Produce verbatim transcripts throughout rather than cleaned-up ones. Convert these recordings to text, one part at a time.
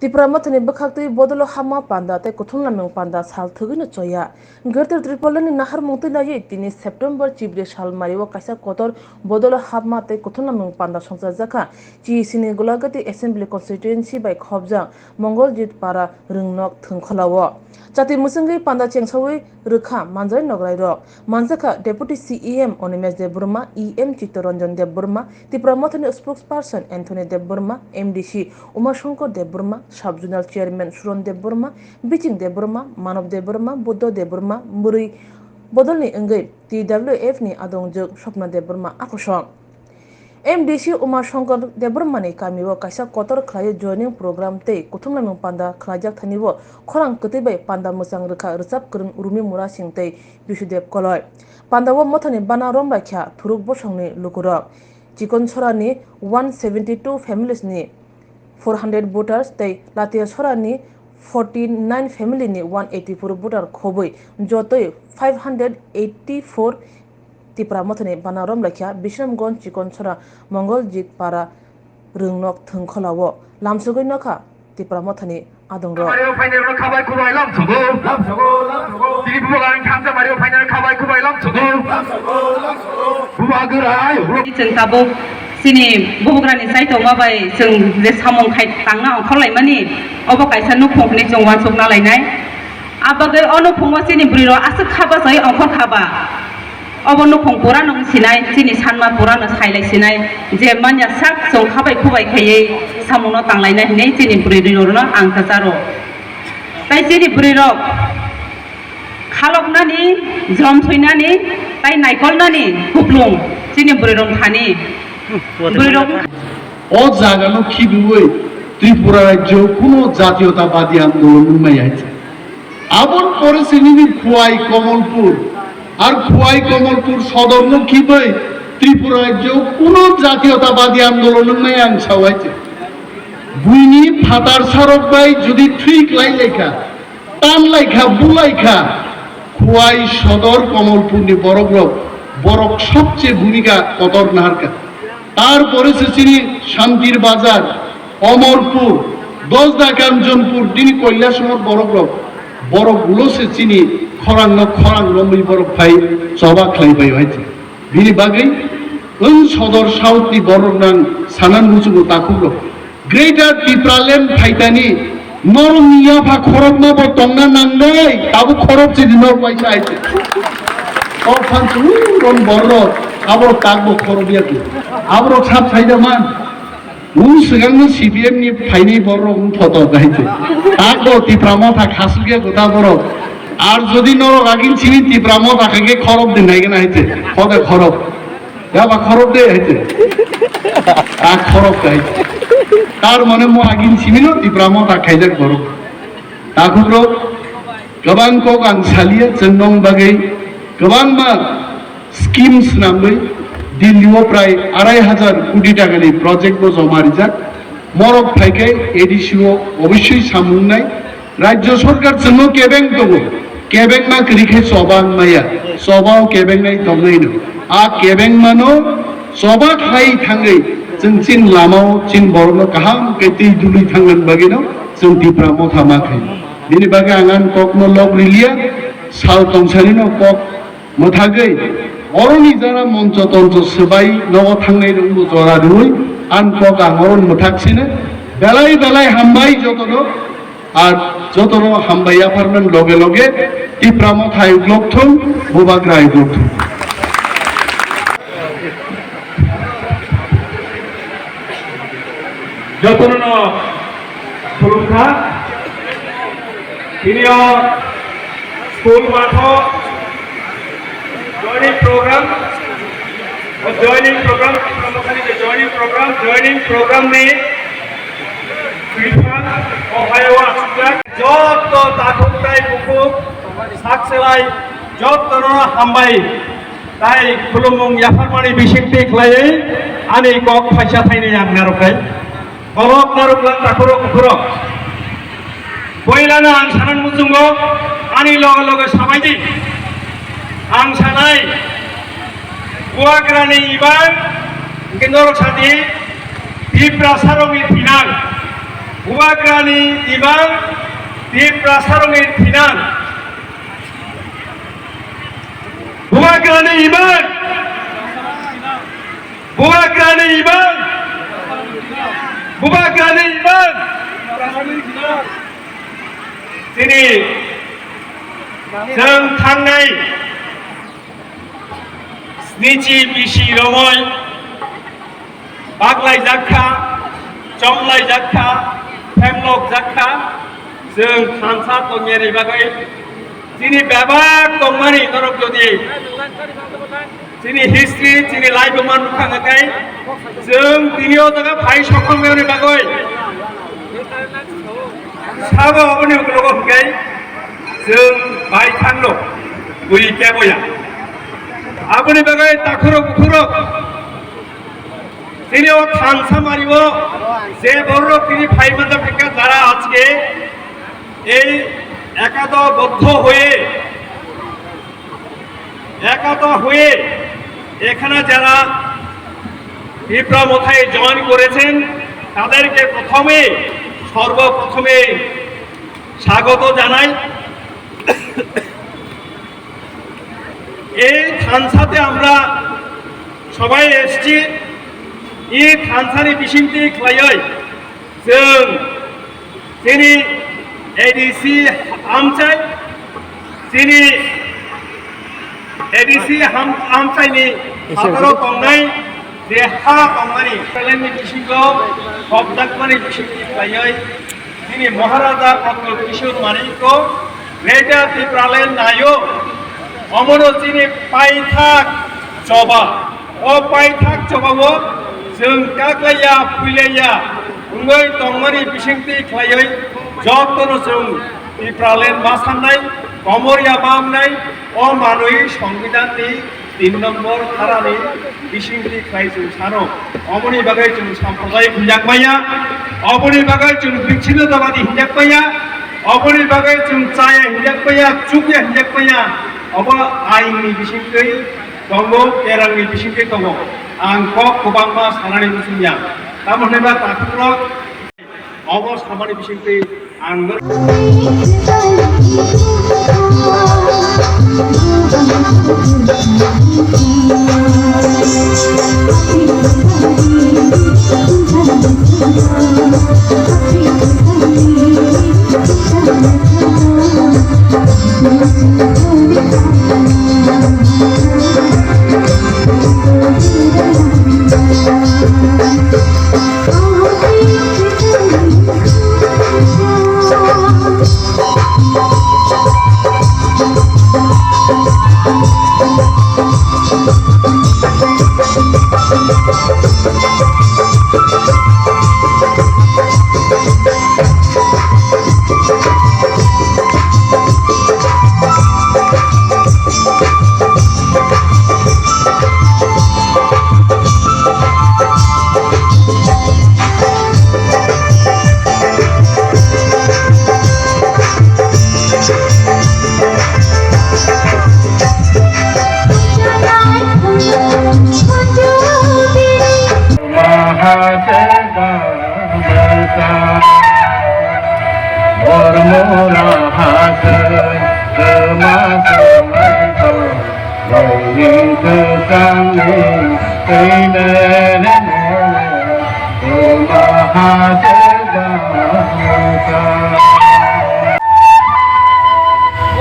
Tipra Mothani bwkhaktwi bodolo hapma panda tei kuthumnamung panda sal thwgwino choya. Greater Tripura ni naharmung twi naiwi tini September chibri sal mario kaisa kotor bodolo hapma tei kuthumnamung panda songchajakha. G E C ni Gulagati Assembly Constituency bai khopjak Mongoljit Para Rwngnok Thwngkhwlao. Chati mwswngwi panda chengsawi rwkha manjari nograirok. Manjakha Deputy C E M Animesh Debbarma, E M Chittaranjan Debbarma, Tipra Mothani Spokesperson Anthony Debbarma, M D C Uma Shankar Debbarma, Sub Zonal Chairman Suron Debbarma, Biching Debbarma, Manob Debbarma, Buddha Debbarma, Bwrwi Bodolni wngwi T W F ni adongjwk Swapna Debbarma akosong. M D C Uma Shankar Debbarmani kamio kaisa kotor khlaiwi joining program tei kuthumnamung panda khlaijak thani o khorang kwtwi bai panda mwchang rwkha rwchap kwrwng Rumi Murasing tei Bisudev Koloi. Panda o mothani bana romlaikha thuruk bosongni lukurok. Chikonsorani one seventy two families ni four hundred voters tei Latiasorani forty nine family ni one eighty four voter khobwi jotoi five hundred eighty four Tipra Mothani bana romlaikha Bisramganj Chikonsora Mongoljit Para Rwngnok Thwngkhwlao lamsogwi nokha Tipra Mothani adongrok. Mario final no khabai khubai lamsogo. Lamsogo, lamsogo. Tini bubagrani thamsa Mario final khabai khubai lamsogo. Lamsogo, lamsogo. Bubagra ayo. Chwng tabuk chini bubagrani chaitokma bai chwng je samung khai tangna ongkhorlaimani obo kaisa nukhung hwnwi chwng uansukna lainai. Abagwi o nukhungo chini bwrwirok aswk khaba chai ongkhor khaba. Obo nukhung purano wng sinai, chini sanma purano sailai sinai, je manya sak chwng khabai khubai khaiwi samungno tanglainai hinwi chini bwrwi rwrwno ang kwcharo. Tai chini bwrwirok khaloknani, jrom soinani, tai naikolnani kuplung chini bwrwirok thani. Bwrwirok O jagano khibiwi Tripura rajyo kuno jatiyotabadi andolon wngmaya hai. Aboni pore se nini Khowai Kamalpur, ar Khowai Kamalpur sodorno khibai Tripura rajyo kuno jatiyotabadi andolon wngmaya ang sawai se. Buini phatar sarok bai jodi thwi klai laikha, tan laikha, bu laikha, Khowai sodor Kamalpurni borokrok, borok sobche bhumika kotor naharkha. Tarpore se chini Shantir Bazar, Omorpur, Dosda Kanchanpur, tini Kailashamor borokrok, borokgulo se chini khorangno khorang romwi borok phai choba khlai bai hai. Bini bagwi wng sodor South ni borok nang sanan muchungo takhukrok. Greater Tipraland phaitani norokni yapha khorokma bo tongna nangnai, tabuk khorok chini nok waisa hai. O phan chu ron borok, abo tak bo khorok ya tu. Abo rok sab sai da man. Wng swkangno C P M ni phainai borok wng photo hai se. Tako Tipra Motha khasukya kwtal borok. Ar jodi norok agin simi Tipra Motha khe khorok din hai gana hai se. Khoda khorok. Yaba khorok de hai se. Ta khorok hai se. Tar mane mo agin simi no Tipra Motha khaijak borok. Takhuk rok, kwbang kok ang salia, chwng nong bagwi kwbangma scheme swnamwi Delhi o prai arai hajar koti taka ni project bo joma rijak. Morok phaikai A D C o obossoi samung nai. Rajya sarkar chwngno kebeng tongo, kebengma kwrwi khe choba wng maya, choba o kebengnai tongnai no. A kebengmano choba khlai thangwi chwng chin lama o chin borokno kaham khe twi dului thangna bagwi no chwng Tipra Motha ma khai. Bini bagwi ang ani kokno lok riliya, sal tongsalino kok mwthagwi oroni jora moncho toncho swbai nogo thangnai rokno jora rwui ani kok ang oroni mwthak sino. Belai belai hambai jotono, ar jotono hambai yapharmani loge loge Tipra Motha ayuk lok thung, Bubagra ayuk lok thung. Jotono no khulumkha. Tini o school matho joining program, o joining program, joining program, joining program ni Kripal o hai o achukjak. Joto takhuk tai bukhuk sak selai jotono hambai. Tai khulumung yapharmani bisingtwi khlaiwi ani kok phaisa thainwi ang narwknai. Kolok narwklang takhurok bukhurok. Poilano ang sanan muchungo ani loge loge sabaidi. Ang sanai Bubagrani iban hwnkhe norok sadi Tiprasarokni thinang. Bubagrani imang, Tiprasarokni thinang. Bubagrani imang. Bubagrani imang. Bubagrani imang. Chini chwng thangnai snichi bisi romoi baklaijak kha, chomlaijak kha, phemlokjak kha, chwng thansa tongmani bagwi chini bebak tongmani norok jodi chini history, chini life-o ma nukha hwnkhe, chwng tini o jaga phai sokomyani bagwi sabo aboni ukologo hwnkhe chwng bai thangno bui keboya. Aboni bagwi takhurok bukhurok tini o thansa mario je borok tini phai manjak hwnkhe jara ajke ei ekadoboddo hoye, একাত্ম হয়ে এখানে যারা তিপ্রা মথায় জয়েন করেছেন, তাদেরকে প্রথমে, সর্বপ্রথমে স্বাগত জানাই। এই থানসাতে আমরা সবাই এসছি, এই থানসানি বিশিংতি ख्लायै chwng chini A D C hamchai, chini A D C ham-, hamchaini phataro tongnai je ha tongmani, Tipralandni bisingo hopjakmani bisingni khlaiwi chini Maharaja Pradyot Kishore Manikko Greater Tipraland naio, omono chini paithak choba. O paithak chobao chwng kaklaiya, phuilaiya wngwi tongmani bisingtwi khlaiwi jotono chwng Tipraland ma sannai, komorya ma wngnai, o manwi Songbidanni tin nombor dharani bisingtwi khlai chwng sano. Omoni bagwi chwng sampradayik hinjak maya, oboni bagwi chwng bichhinnotobadi hinjak maya, oboni bagwi chwng chaya hinjak maya, chukya hinjak maya, obo ainni bisingtwi tongo, kerangni bisingtwi tongo. Ang kok kwbangma sanani muchungya. Tamo hwnwi ba takhukrok obo samani bisingtwi ang no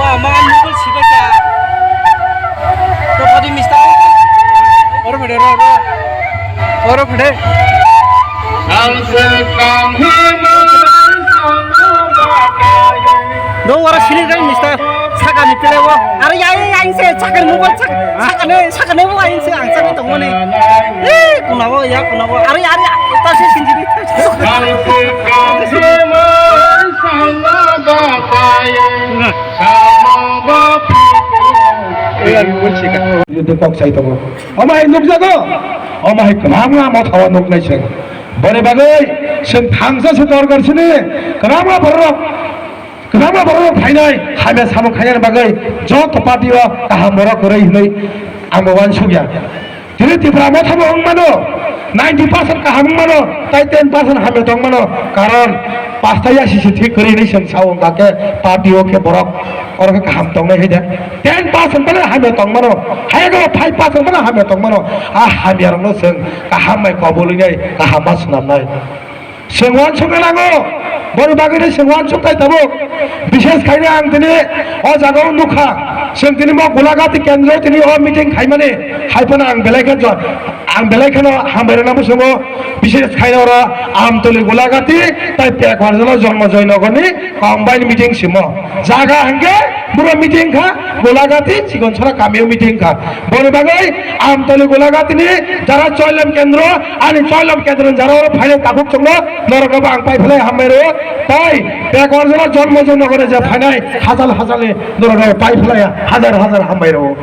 Wa, mangan mobile sibai ka. To padi mista. Oro phede, ro, ro. Oro phede. No, ora sini kan mista. Saka ni pele wo. Are ya, ya, ya, se saka ni mobile saka. Saka ni, saka ni mobile se ang saka tong ni. Eh, kuna wo, ya, kuna wo. Are, are, ta se sinjiri. Yudhu kok sai tongo. Omo hai nukjago? Omo hai kwbangma motha o nuknai chwng. Boni bagwi chwng thangsa se dorkar sini kwbangma borok, kwbangma borok phainai hamya samung khainani bagwi joto party o kaham borok kwrwi hinwi ang bo uansukya. Tini Tipra motha bo wng mano. Ninety percent kaham wng mano, tai ten percent hamya tong mano. Karon pasta yasi se thik kwrwi hinwi chwng sao, hwnkha khe party o khe borok oro khe kaham tongnai hai de. Ten percent phano hamya tong mano, hai khe five percent phano hamya tong mano. A hamya rokno chwng kaham bai kobol wngnai, kaham ma swnamnai. Chwng uansukna nango, boni bagwino chwng uansuk khai tabuk. Bishes khaino ang tini o jagao nukha, chwng tini bo Golagati kendro tini o meeting khaimani, hai phano ang belai khe jo-, ang belai kheno hambai rwna muchungo. Bishes khaino oro Amtoli Golagati tai Pekwarjala Jonmojoy Nogorni combine meeting simo. Jaga hwnkhe buro meeting kha, Golagati Chikonsora kamio meeting kha. Boni bagwi Amtoli Golagatini jara Choilom kendro, ani Choilom kendroni jara oro phainai takhuk chwngno, norokno bo ang pai phlai hambai rwo. Tai Pekwarjala Jonmojoy Nogorni je phainai hachal hachalni norokno pai phlai hajar hajar hambai rwo.